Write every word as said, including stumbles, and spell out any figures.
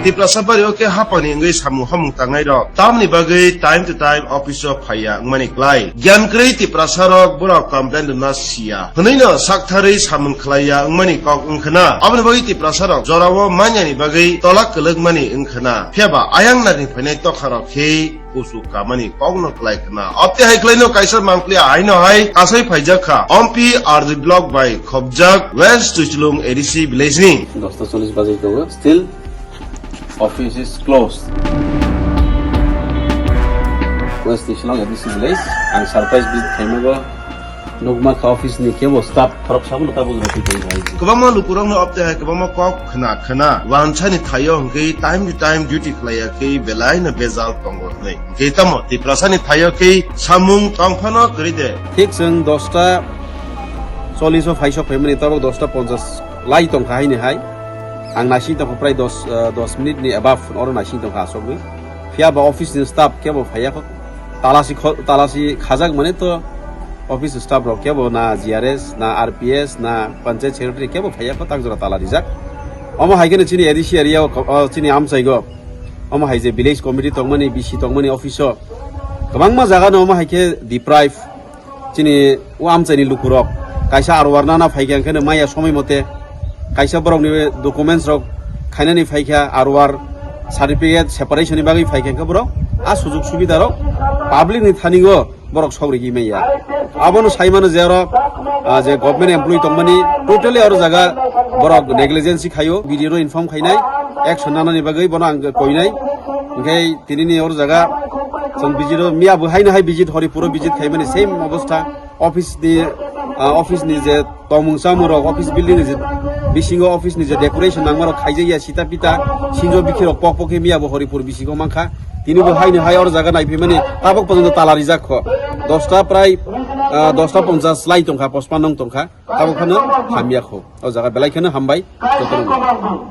Tiprasa bari o khe hapangni wngwi samung hamung tangnai rok tamni bagwi time to time office o phaiya wngmani klai. Gyan kwrwi Tiprasa rok borok complain rwna siya hwnwi no saktharwi samung khlaiya wngmani kok wngkhwna. Aboni bagwi Tiprasa rok jorao manyani bagwi tola kwlwkmani wngkhwna. Phiyaba ayang narni phainai tokha rok khe kuchuk kamani kokno kwlai khna. Obte hai khlaino kaisa mangpli haino hai kasai phaijak kha. Ompi R D block bai khobjak West Tuichulung A D C village ni. Dosta chollish baje tongo. Still office is closed. West Tuichulung A D C village. Ang surprise visit khaimani bo. Nukma kha office ni kebo staff khorok sabo no tabuk rw twi tong hai. Kwbangma lukurokno obte hai kwbangma kok khna khna wansani thaio hwnkhe time to time duty khlaiya khe belai no bejal tongo hwnwi. Hwnkhe tamo Tiprasani thaio khe samung tongphano kwrwi de. Thik chwng dosta chollish o phaisok phaimani tabuk dosta ponchas lai tongkha haini hai. Ang naising tongkha prai dos, eh, dos minute ni above oro naising tongkha aswkwi. Phiya ba office ni staff kebo phaiya kho. Talasi kho-, talasi khajak mane to office staff rok kebo na G R S, na R P S, na panchayat secretary kebo phaiya kho tak jora tala rijak. Omo hai kheno chini A D C area o ko-, o chini amchai go. Omo hai je village committee tongmani, V C tongmani office o kwbangma jaga no omo hai khe deprive. Chini o amchaini lukurok kaisa R O R nana phaikha, hwnkhe no maya somoi mote kaisa borokni documents rok khainani phaikha, R O R certificate separation ni bagwi phaikha, hwnkhe borok a sujug subida rok public ni thani o borok sok rigi maya. Abono saimano je oro, ah, je government employee tongmani totally oro jaga borok negligence khaio, B D O no inform khainai, action nanani bagwi bono ang koinai. Hwnkhe Tinini oro jaga chwng visit o miya bo haino hai visit, Horipuro visit khaimani same obostha. Office ni, ah, office ni je tongmung chamung rok, office building ni je bisingo office ni je decoration nangma rok khaijak ya sita pita, sinjo bikhi rok pok pok khe miya bo Horipur bisingo mankha. Tini bo haino hai oro jaga naiphaimani tabok porjonto tala rijak kho. Dosta prai, ah, dosta ponchas lai tongkha, pospan nong tongkha. Tabok phano hamya kho. O jaga belai kheno hambai jotono.